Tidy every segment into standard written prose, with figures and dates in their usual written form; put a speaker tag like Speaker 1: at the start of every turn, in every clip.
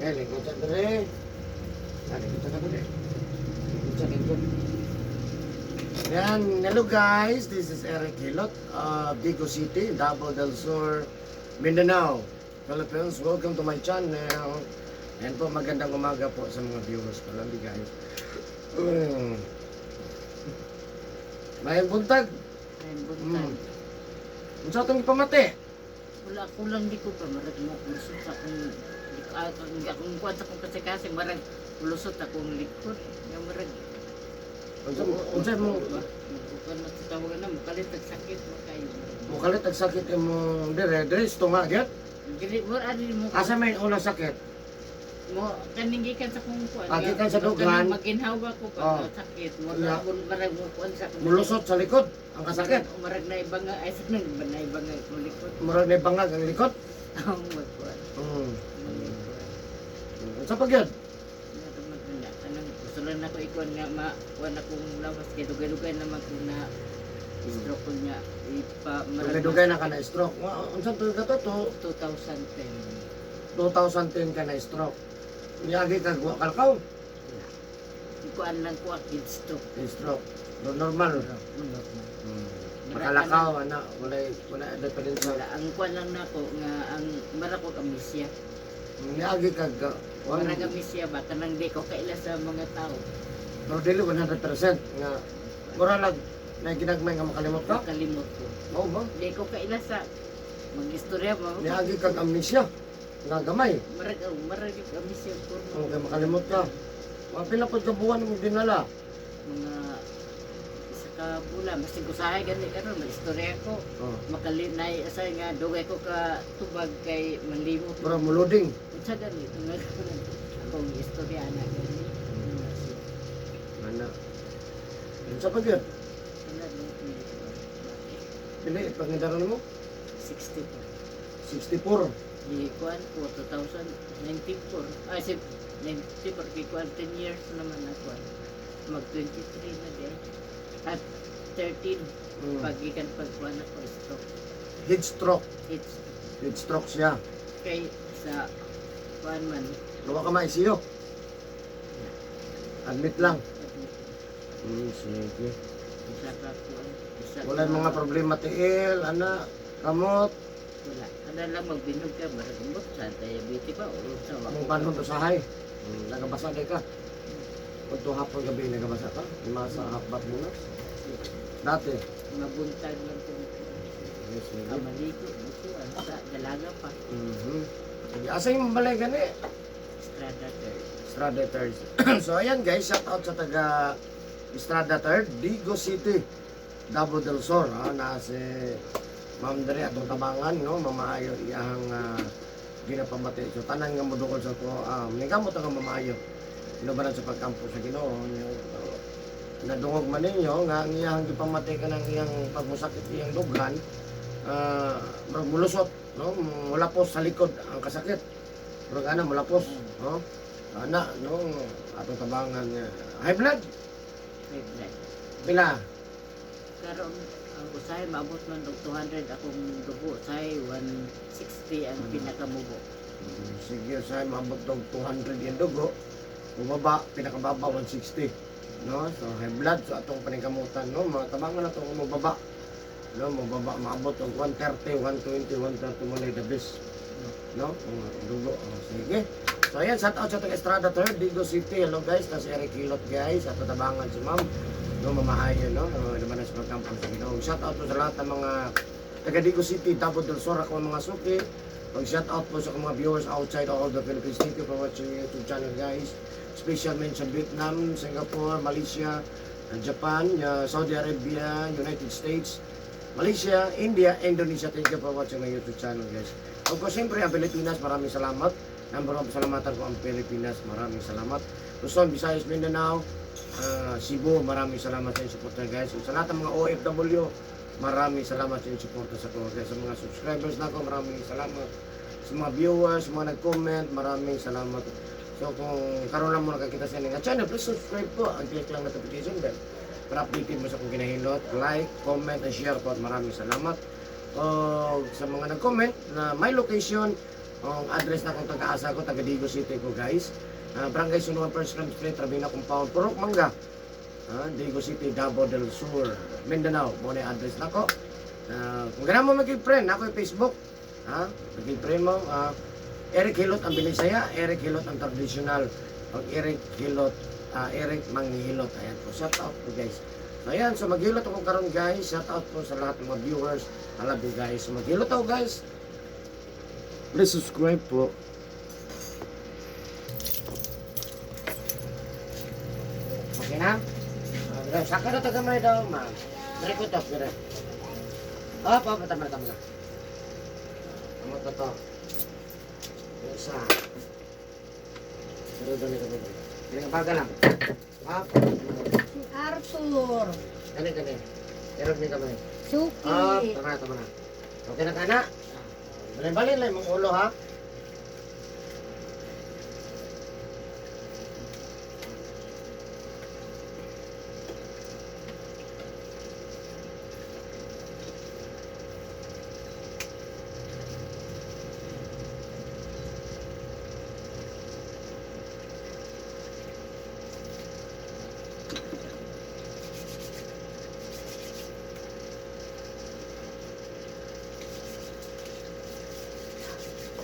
Speaker 1: Eh, lingkod sa dire. Ah, lingkod sa dire. Lingkod sa lingkod. Yan, hello guys, this is Eric Hilot of Digos City, Davao del Sur, Mindanao, Philippines. Welcome to my channel. Yan po, magandang umaga po sa mga viewers ko lang, guys. Maayong buntag.
Speaker 2: Ay, buntag.
Speaker 1: Unsa atong ipamati?
Speaker 2: Wala kulang di ko pa marag mo lusot akong di ko akong akong kuan sa akong kasi marag lusot akong likod nga marag.
Speaker 1: Unsa mo
Speaker 2: Kuan na sa tawagan na mukalit og sakit mo kayo.
Speaker 1: Mukalit ang sakit imong dire dire tunga gyud?
Speaker 2: Dili mo ani mo.
Speaker 1: Asa may unang sakit?
Speaker 2: Mo kaning gikan sa akong kuan.
Speaker 1: Ah, gikan sa dughan.
Speaker 2: Maginhawa ko pa
Speaker 1: Oh.
Speaker 2: sakit mo marag mo kuan sa akong
Speaker 1: Mulusot sa likod ang kasakit.
Speaker 2: Marag na ibanga ay sa nang na ibanga akong likod.
Speaker 1: Murag na bangag ang likod.
Speaker 2: Ang magkuan.
Speaker 1: Unsa pa gyud?
Speaker 2: Anong gusto lang nako ikuan nga ma kuan akong lawas kay dugay-dugay naman kung na stroke ko niya ipa.
Speaker 1: Dugay-dugay na ka na stroke. Nga, unsa to ka to?
Speaker 2: 2010.
Speaker 1: 2010 ka na stroke. Niagi ka wa kalkaw.
Speaker 2: Ikuan lang ko ang heat stroke.
Speaker 1: Stroke. No, normal.
Speaker 2: Normal.
Speaker 1: Makalakaw ana, walay wala diferensya.
Speaker 2: Wala ang kuan lang nako nga ang mara ko amnesia.
Speaker 1: Niagi ka
Speaker 2: Mara amnesia ba kanang di ko kaila sa mga tao.
Speaker 1: Pero dili 100% nga mura lag na ginagmay nga makalimot ka.
Speaker 2: Nakalimot ko.
Speaker 1: Mao ba?
Speaker 2: Di ko kaila sa magistorya mo.
Speaker 1: Niagi kag amnesia nga gamay.
Speaker 2: Marag oh, marag yung amnesia ko.
Speaker 1: Kung kay makalimot ka. Mga pila pod ka buwan mo dinala?
Speaker 2: Mga isa ka bulan mas usahay gani karon maistorya ko.
Speaker 1: Oh.
Speaker 2: Makalinay asa nga dugay ko ka tubag kay manlimot.
Speaker 1: Mura mo loading.
Speaker 2: Unsa gani nga akong istorya ana gani.
Speaker 1: Ana. Unsa pa gyud?
Speaker 2: Ana lang.
Speaker 1: Pili pangidaran mo?
Speaker 2: 64.
Speaker 1: 64.
Speaker 2: Di kuan ko 2094. Ay si 94 kay kuan 10 years naman ako. Mag 23 na di. At 13 pagikan pagkuan ako stroke.
Speaker 1: Heat stroke.
Speaker 2: It's
Speaker 1: Heat stroke siya.
Speaker 2: Kay sa kuan man.
Speaker 1: Luwa ka ma-ICU. Admit lang. Sige.
Speaker 2: Isa ka kuan. Isa
Speaker 1: Wala mga problema tiil, ana, kamot,
Speaker 2: Wala. Kada lang magbinog ka, maragambot sa diabetes pa o sa wako.
Speaker 1: mong panhon usahay. Nagabasa di ka. Kung hapon gabi nagabasa ka, lima sa half bath muna. Dati.
Speaker 2: Mabuntag lang ko.
Speaker 1: Yes, sige.
Speaker 2: Ah, maligo, bukuan sa dalaga pa.
Speaker 1: Sige, asa yung balay gani?
Speaker 2: Estrada Third.
Speaker 1: Estrada Third. So ayan guys, shout out sa taga Estrada Third, Digos City, Davao del Sur. Ha, na si Ma'am Dre atong tabangan, no, mamaayo iyang ginapamati. So tanan nga modukol sa ko, ningkamot ang mamaayo. Inubanan sa pagkampo sa Ginoo. Nadungog man ninyo nga ang iyang gipamati ka ng iyang pagmusakit iyang dughan, murag mulusot, no, mulapos sa likod ang kasakit. Murag ana mulapos, no? Ana, no, atong tabangan niya. High blood,
Speaker 2: High blood.
Speaker 1: pila?
Speaker 2: Karon ang usahay maabot man og 200 akong dugo, usahay 160 ang pinakamubo.
Speaker 1: Sige, sa maabot og 200 yung dugo. Bumaba, pinakababa 160. No? So high blood, so atong paningkamutan, no, mga tabangan na itong mababa. No, mababa maabot og 130, 120, 130 mo na the best. No? Ang dugo. Oh, sige. So ayan, shout out sa taga Estrada Third, Digos City. Hello guys, na si Eric Hilot guys. At tabangan si Ma'am. No, mamahayo, no? No, naman sa pagkampo sa Ginoo. Shout out po sa lahat ng mga taga Digos City, Davao del Sur, ako ang mga suki. Pag shout out po sa mga viewers outside all the Philippines. Thank you for watching YouTube channel guys. Special mention Vietnam, Singapore, Malaysia, Japan, Saudi Arabia, United States, Malaysia, India, Indonesia. Thank you for watching my YouTube channel guys. Of course, siyempre ang Pilipinas, maraming salamat. Number one, pasalamatan ko ang Pilipinas. Maraming salamat. Luzon, Visayas, Mindanao, Cebu, maraming salamat sa inyong suporta guys. Sa lahat ng mga OFW, maraming salamat sa inyong suporta sa ko guys. Sa mga subscribers na ko, maraming salamat. Sa mga viewers, sa mga nag-comment, maraming salamat. So kung karon lang mo nakakita sa inyong channel, please subscribe po ang click lang notification bell para updated mo sa kung kinahilot. Like, comment, and share po at maraming salamat. O sa mga nag-comment na my location, Ang address na kung taga-asa ko, taga Digos City ko, guys. Barangay Sunuan, First Ram Street, Rabina Compound, Purok Mangga. Digos City, Davao del Sur, Mindanao. Mo na yung address na ko. Kung gana mo maging friend, ako yung Facebook. Ha? Maging friend mo. Eric Hilot ang Binisaya, Eric Hilot ang traditional. Pag Eric Hilot, Eric Manghihilot. Ayan po, shout out po, guys. So ayan, so maghilot ako karon, guys. Shout out po sa lahat ng mga viewers. I love you guys. So maghilot ako, guys. Please subscribe po. Okay na? Saka na tagamay daw, ma'am. Dire ko to, dire. Ah, pa, tama na, tama na. Tama to to. Yung isa. Pero dali kami dali. Dali ka baga lang. Ah,
Speaker 3: Si Arthur.
Speaker 1: Dali, dali. Pero ni kami.
Speaker 3: Suki.
Speaker 1: Ah, tama na, tama na. Okay na ka na? Bali, bali lang mong ulo, ha?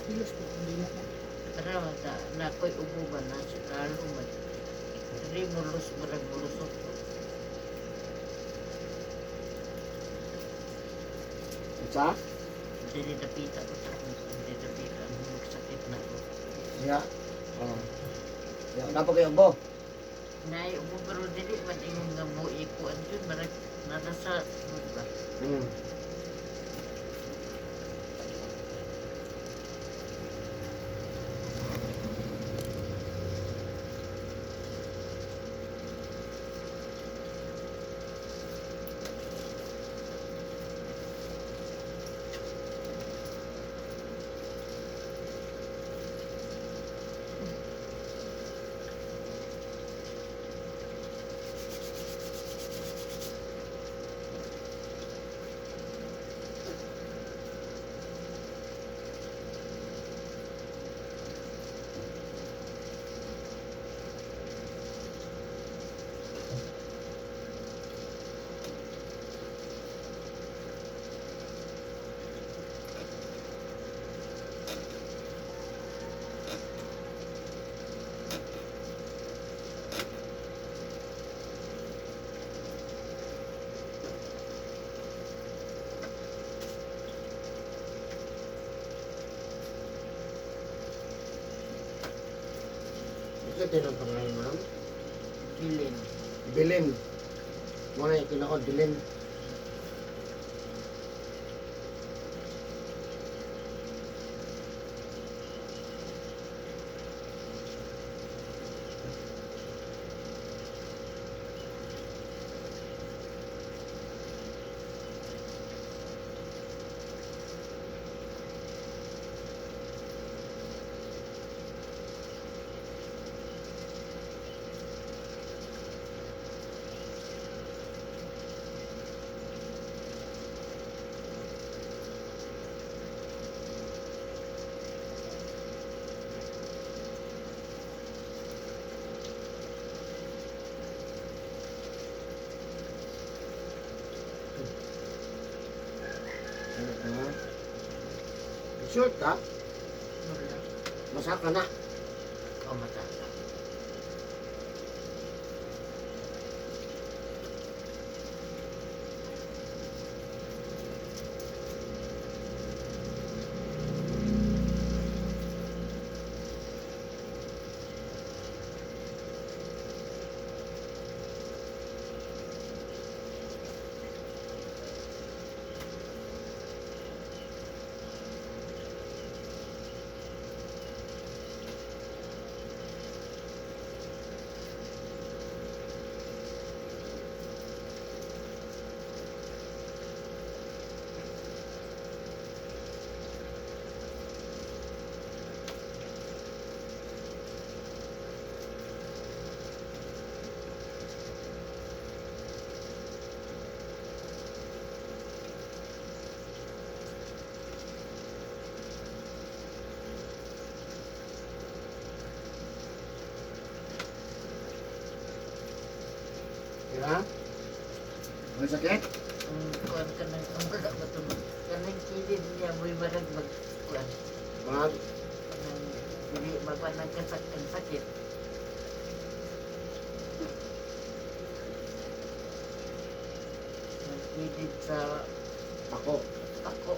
Speaker 3: Hilos po, hindi na.
Speaker 2: Tara, ta, na ko'y ubo ba na si Carlo man. Diri mulos, murag mulusot ko.
Speaker 1: Isa?
Speaker 2: Diri dapita ko sa akong, diri dapita, magsakit na ko.
Speaker 1: Ya. Oh. Ya, na po kayo ubo.
Speaker 2: Nay, ubo pero dili man ingon nga buhi ko andun, marag nasa ba?
Speaker 1: Ito tinong pangalan, ma'am.
Speaker 2: Bilin.
Speaker 1: Bilin. Muna yung tinuod, bilin. Ano ka? Short ka?
Speaker 2: Wala.
Speaker 1: Masaka na.
Speaker 2: O matata.
Speaker 1: Kira? May sakit?
Speaker 2: Ang kuan ka ng ang wala ba ito? Kanang kilid niya mo'y marag mag kuan.
Speaker 1: Mag
Speaker 2: Kanang dili magkuan ng kasak ang sakit. Nagkilid sa
Speaker 1: ako.
Speaker 2: pako.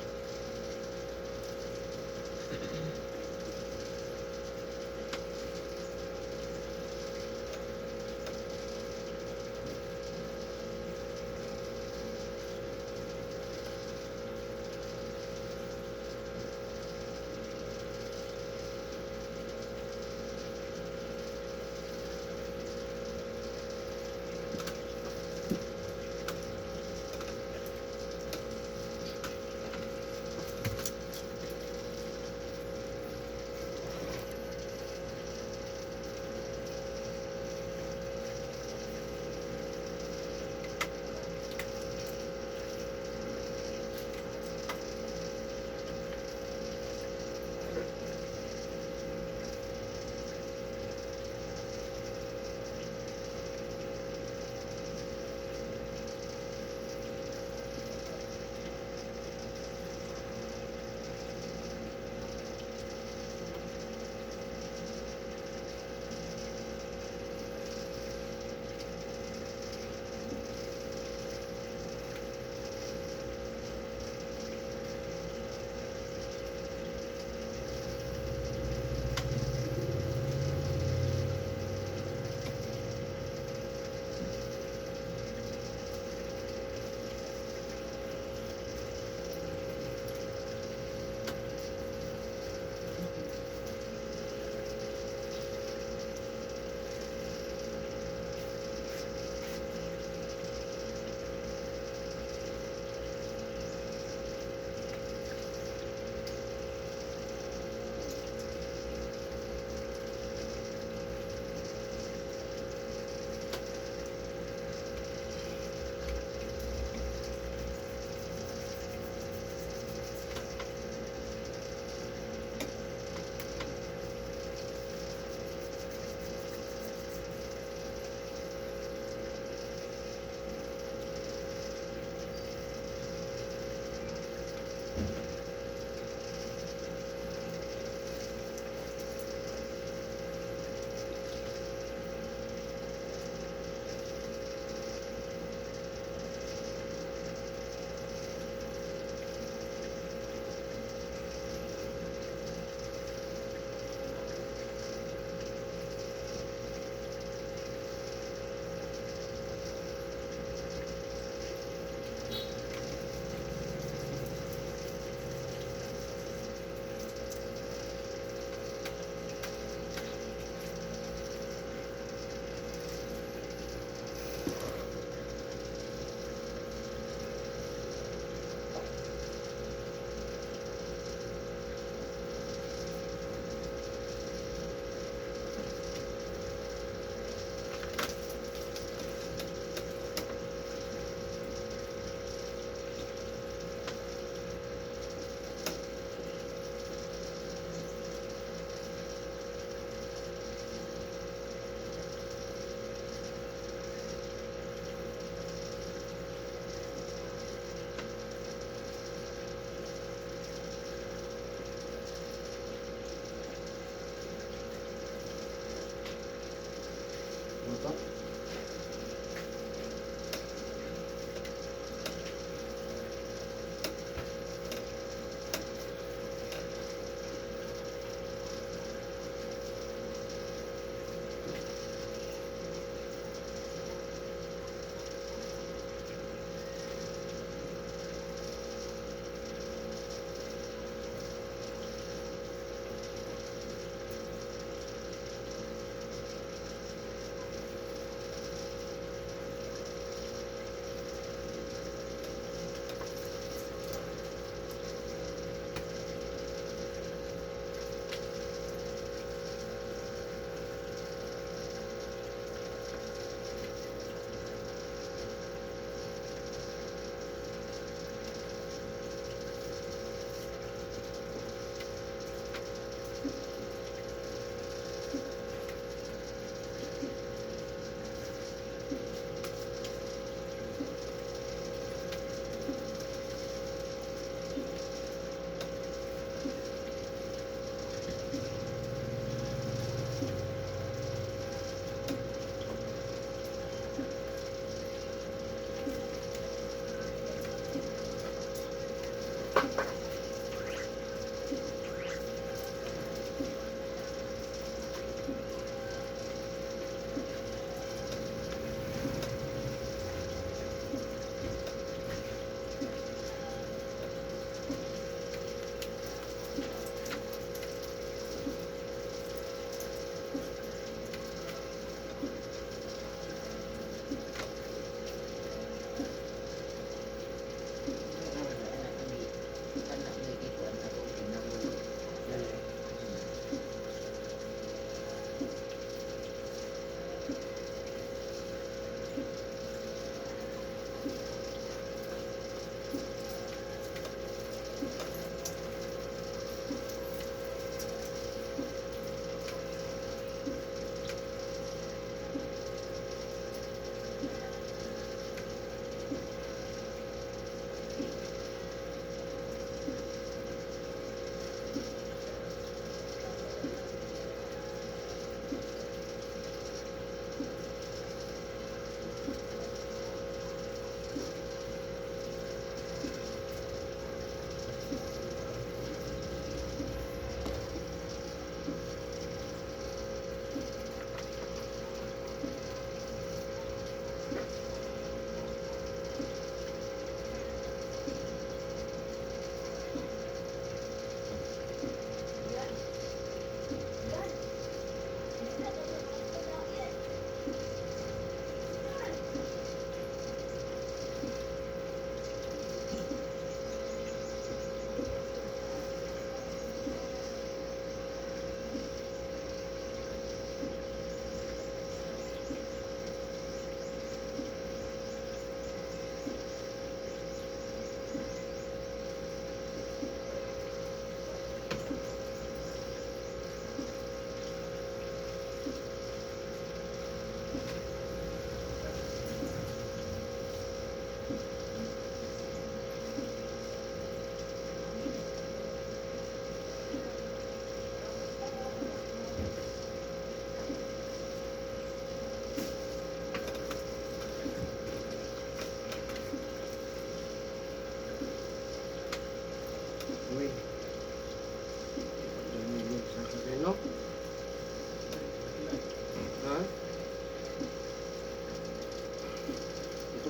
Speaker 1: Motor?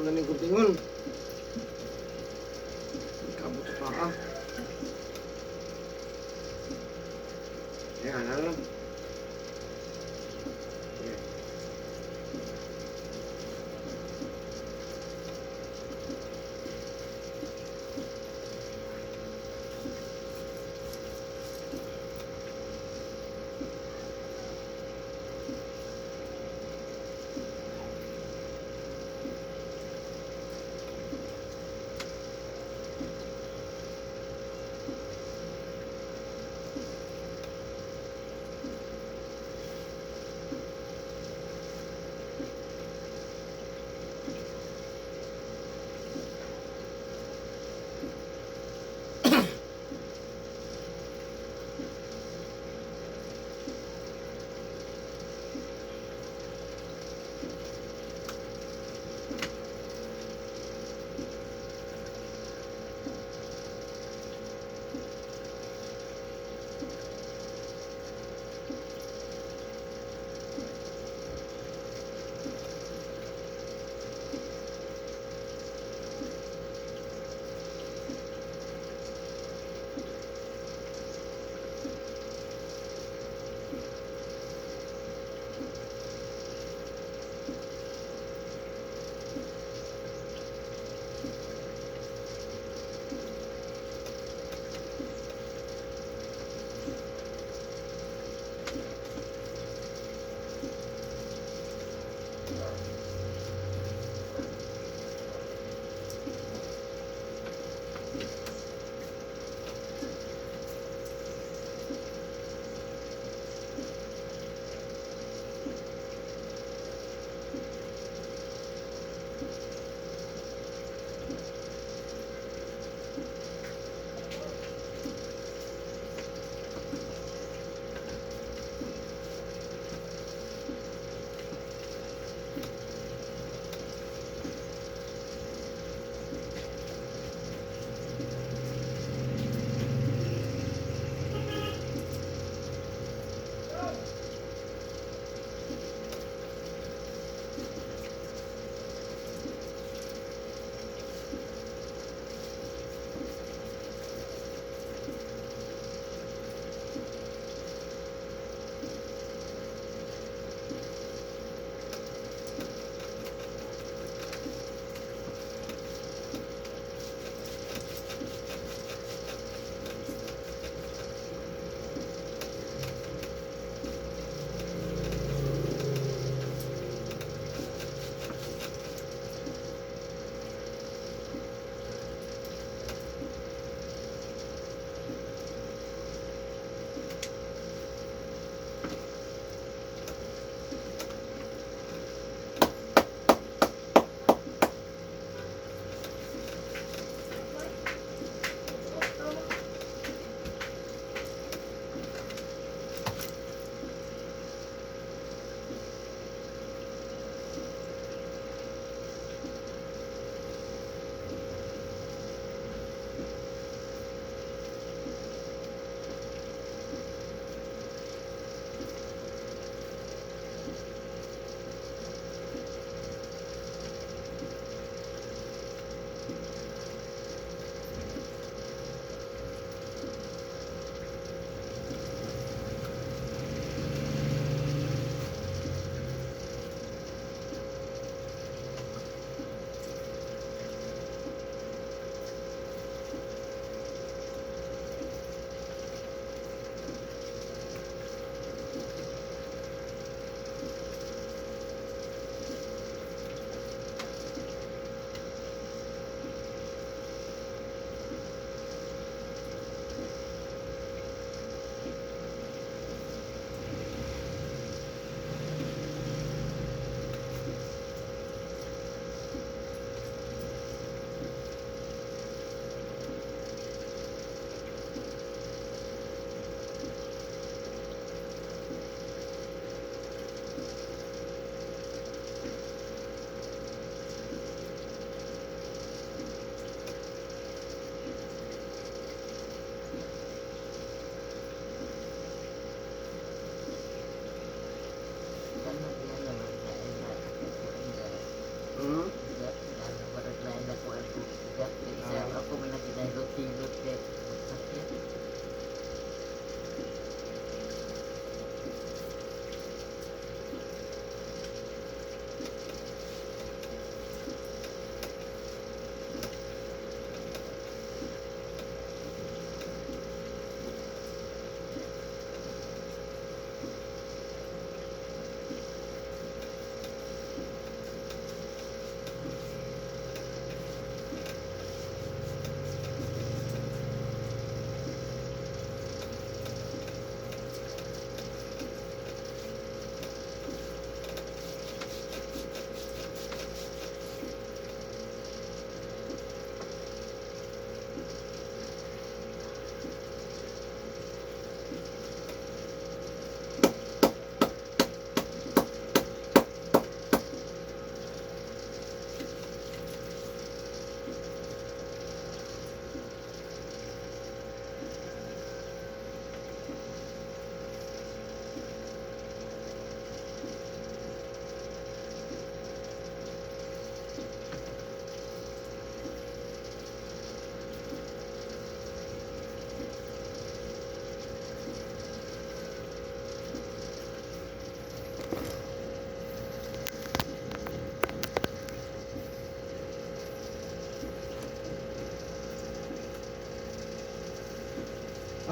Speaker 1: na ning guntingon. Kabot sa paa. Ayan, ano? Okay.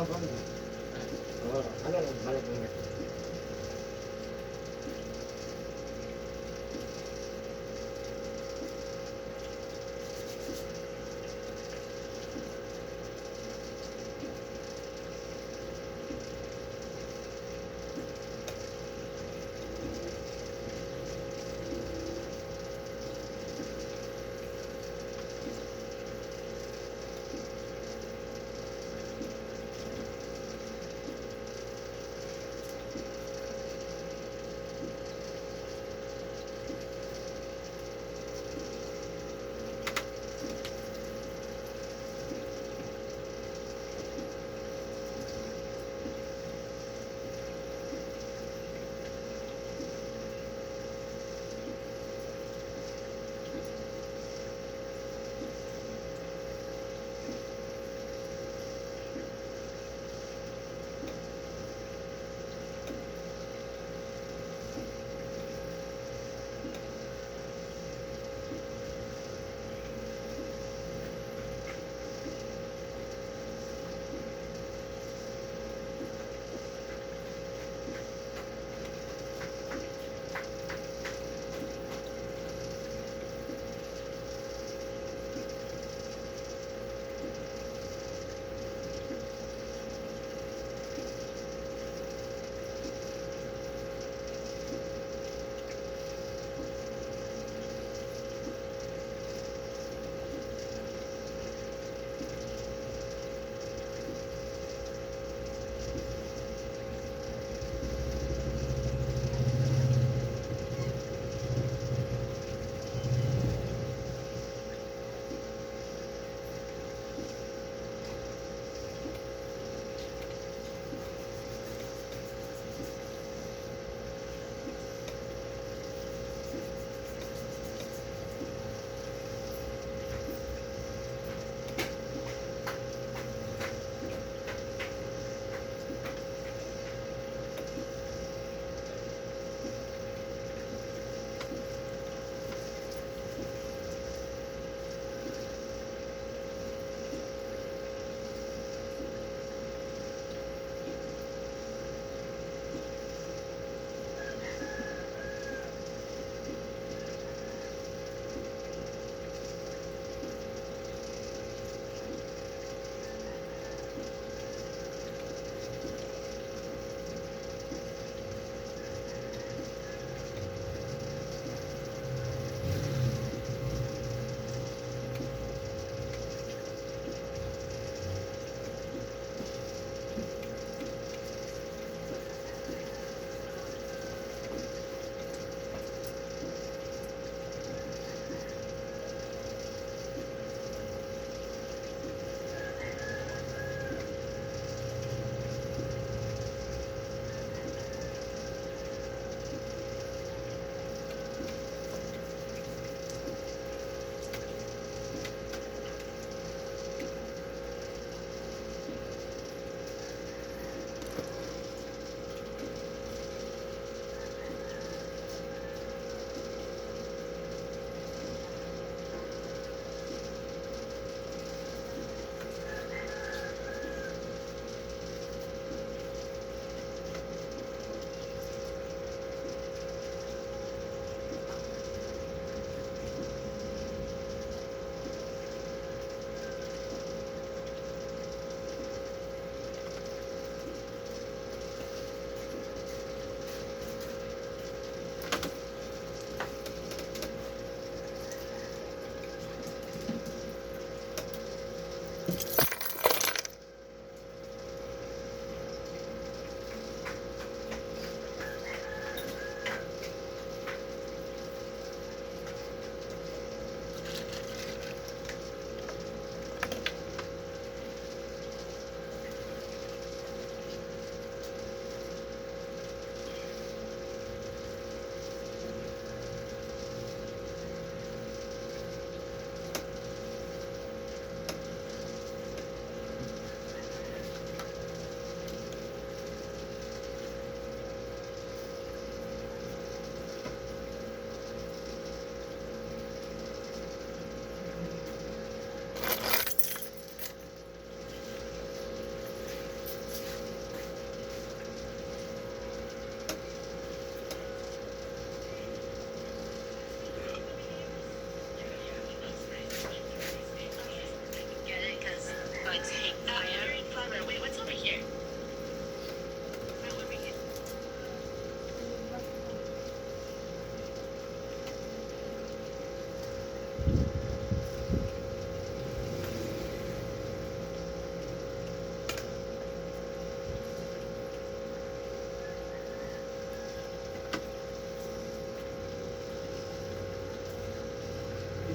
Speaker 1: ba? Oh, ano lang balik mo.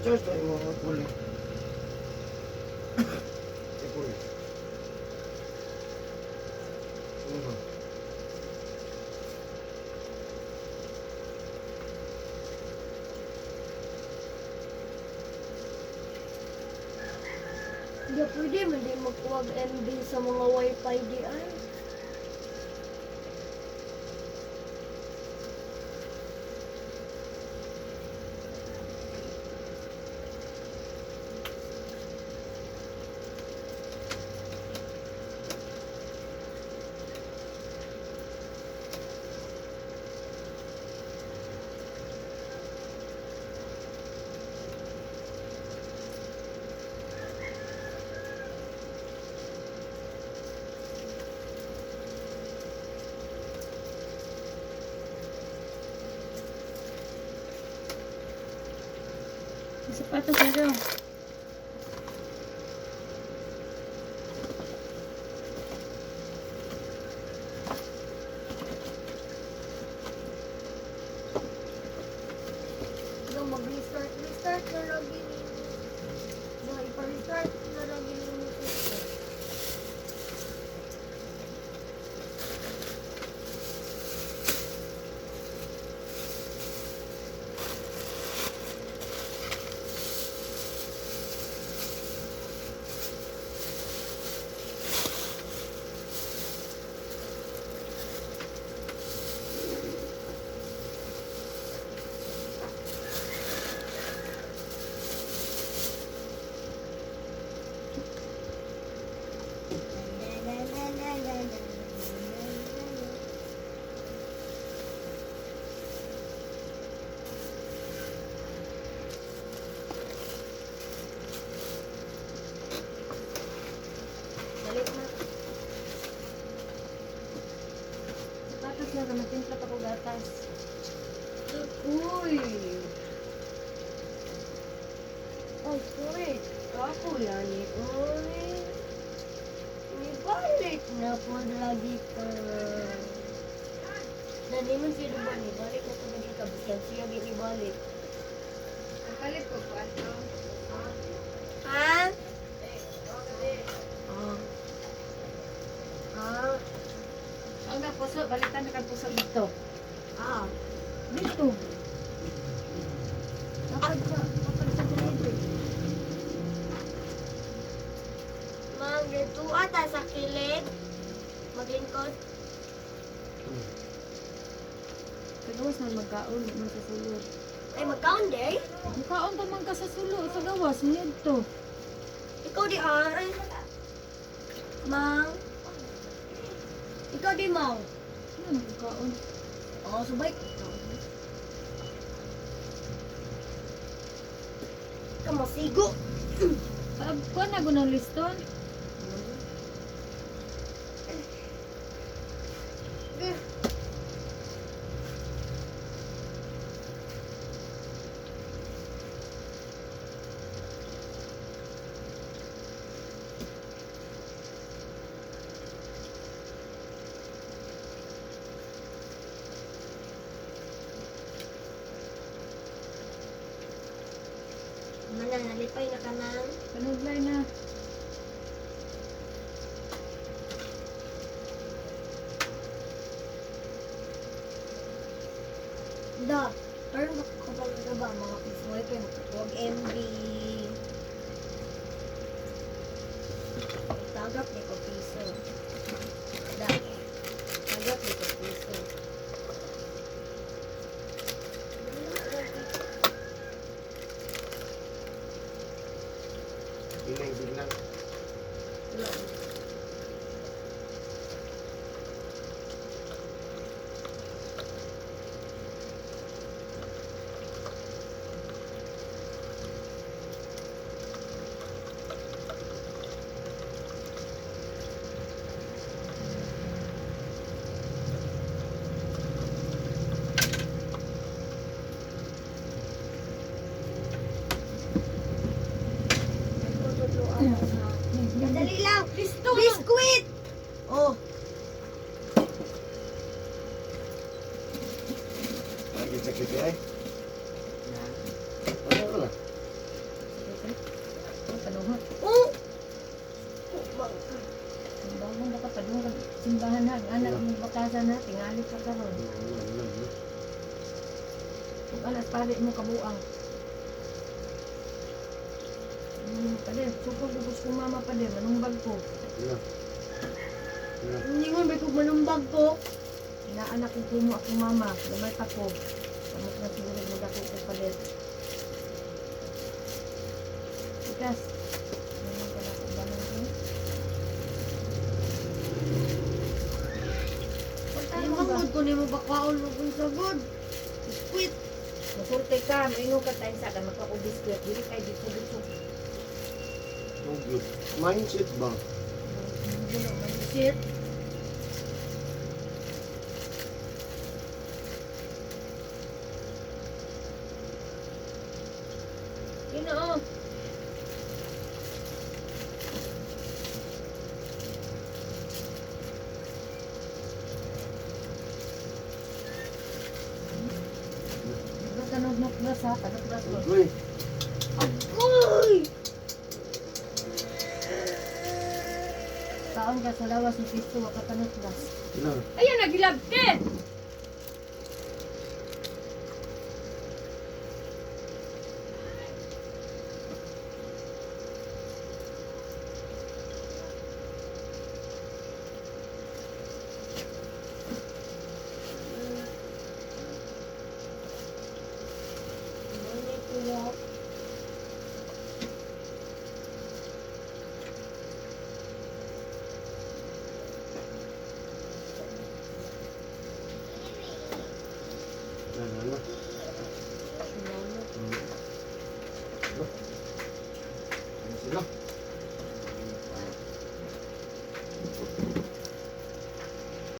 Speaker 1: I-charge to imo puli. Ipuli. Ano?
Speaker 4: Hindi pwede, hindi magkuwag MB sa mga wifi di ay.
Speaker 2: May sapatos na daw.
Speaker 4: No, mag-restart. Restart na lagi ni... Ba, ipa-restart na lagi ni mo sister. La, la, la, la, la, la, la, la. Balik na.
Speaker 3: Sapatos na, magtimpla pa ko gatas. Uy!
Speaker 4: Oh, sorry. Ako yan eh. Uy. Nibalik na po lagi ka. Naniman siya diba? Nibalik na po lagi ka. Bisan siya nibalik.
Speaker 3: Kapalit ko po, ato.
Speaker 4: Ha? Ah. Ah.
Speaker 2: Ang na puso, balitan na kang puso dito.
Speaker 4: Ah.
Speaker 3: Dito. Kapag sa delivery.
Speaker 4: Ma'am, dito ata sa kilid. Maglingkod.
Speaker 3: Kagawas na magkaon, man sa sulod.
Speaker 4: Ay, magkaon day?
Speaker 3: Magkaon pa man ka sa sulod, sa gawas, nito.
Speaker 4: Ikaw di ay. Mang. Ikaw di mau.
Speaker 3: Ano magkaon?
Speaker 4: Oh, subay. Kamasigo.
Speaker 3: Kuan na gunang liston.
Speaker 4: Mana nalipay na ka nang.
Speaker 3: Panudlay na.
Speaker 4: Da. Pero kapag na ba mga pisoy kay magkatuwag MB. Tagap ni ko piso. Da. Tagap ni ko piso.
Speaker 1: Inang signal.
Speaker 4: Dali lang. Biskuit! Oh.
Speaker 1: Lagi sa KPI. Ano wala?
Speaker 3: Suhot.
Speaker 4: Oh! Kumang ka.
Speaker 3: Bagong baka padung kag simbahan ha. Ang anak mo bakasan ha. Tingali ka karon. Kung alas pare mo kabuang. Pader, sukog ubos ko mama pader, manumbag ko.
Speaker 1: Wala. Wala.
Speaker 4: Ningon ba kung manumbag ko?
Speaker 3: Inaanak ko kumo ako mama, gamay pa ko. Kamot na siguro magdako ko pader. Ikas. Ano ka na ko ba nang ko?
Speaker 4: Ay, mangod ko nimo bakwaon mo kung sagod. Quit.
Speaker 3: Masulti ka, maingon ka tayo sa akin, magkakubiskwit. Dili kay dito dito.
Speaker 1: Okay. Mindset ba?
Speaker 4: Shit.
Speaker 3: Ginoo. Tanog na plus ha, tanog plus ko.
Speaker 1: Uy.
Speaker 4: Agoy!
Speaker 3: Taon ka sa lawas ng pisto, waka tanog plus.
Speaker 1: Wala.
Speaker 4: Ayan, nagilabte!